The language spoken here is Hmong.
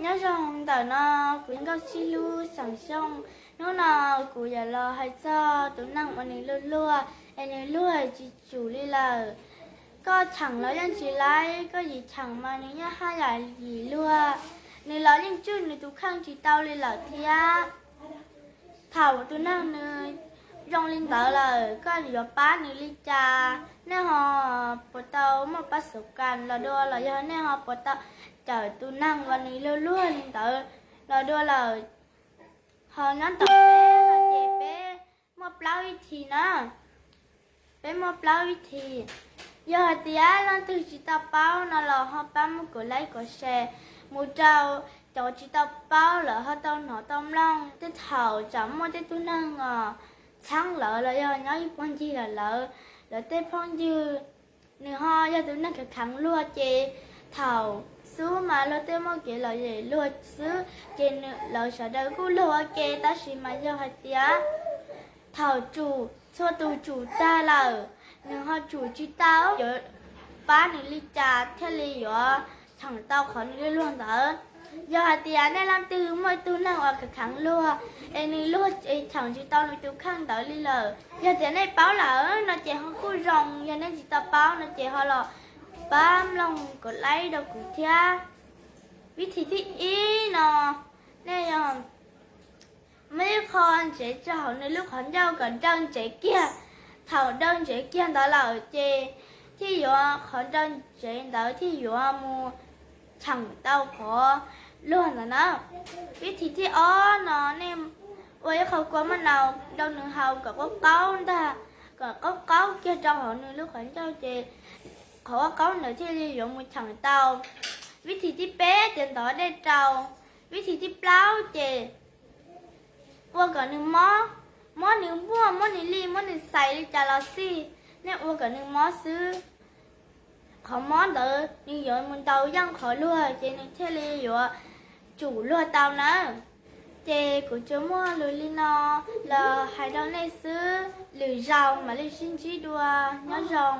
Nyob zoo ntawm no, kuv yog Nkauj Tsib Hlub Xeem Xyooj. Hnub no kuv yuav los hais txog tus neeg uas nws luag luag es nws luag tsis tsum li lawm. Koj cheem los yeej tsis laib, koj yim cheem mas nws yeej haj yam yim luag. Nws los yeej tswj nws tus kheej tsis tau li lawm thiab. Thaum tus neeg nws zoo li ntawd lawm, koj yuav pab nws li cas? Nej ho puas tau muaj pab xov kas los dua los yog nej ho puas tau cawm tus neeg uas nws luag luag li ntawd los dua lawm? Ho nyob ntawm peb no ces peb muaj plaub vib thi na. Peb muaj plaub vib thi. Yog hais tias leej twg tsis tau paub no los ho pab muab kuv like kuv share mus rau cov tsis tau paub lawv ho tau hnov tau mloog. Tej thaum tsam muaj tej tug neeg os txheeb lawv los yog nyob ib puag ncig lawm lawv, lawv tej phooj ywg nws ho yog tus neeg kheev kheev luag ces thaum xub mas luag tej muaj kev lom zem luag xwb ces lawv sawv daws kuj luag ua ke, tab sis mas yog hais tias thaum tsum txhua tus tsum tag lawm, nws ho tsum tsis tau, yuav pab nws li cas thiaj li yuav cheem tau qhov nws luag luag ntawd? Yog hais tias nej leej twg muaj ib tug neeg uas kheev kheev luag es nws luag es cheem tsis tau nws tus kheej ntawd li lawm, yog tias nej paub lawm no ces ho kuj zoo, yog nej tsis tau paub no ces ho los pab mloog kuv like rau kuv thiab. Vib thi thib ib no, nej yog muab ib qho ntsev rau hauv nws lub qhov ncauj kom daw ntsev kiag. Thaum daw ntsev kiag ntawd lawm ces thiaj yuav, qhov daw ntsev ntawd thiaj yuav mus cheem tau qhov luag ntawd na. Vib thi thib ob no, nej ua ib qho kua muaj naus rau nws haus kom qaub qaub ntag, kom qaub qaub kiag rau hauv nws lub qhov ncauj ces qhov qaub qaub ntawd thiaj li yuav mus cheem tau. Vib thi thib peb, tiav ntov dej rau. Vib thi thib plaub ces ua kom nws mob, muab nws npuaj, muab nws li, muab nws xais li cas los xij, nej ua kom nws mob xwb. Qhov mob ntawd nws yuav mus ntaus yeej qhov luag ces nws thiaj li yuav tsum luag tau nawb. Ces kuv tsuas muaj lus li no los hais rau nej xwb, lwm zaus mam li sib ntsib dua, nyob zoo.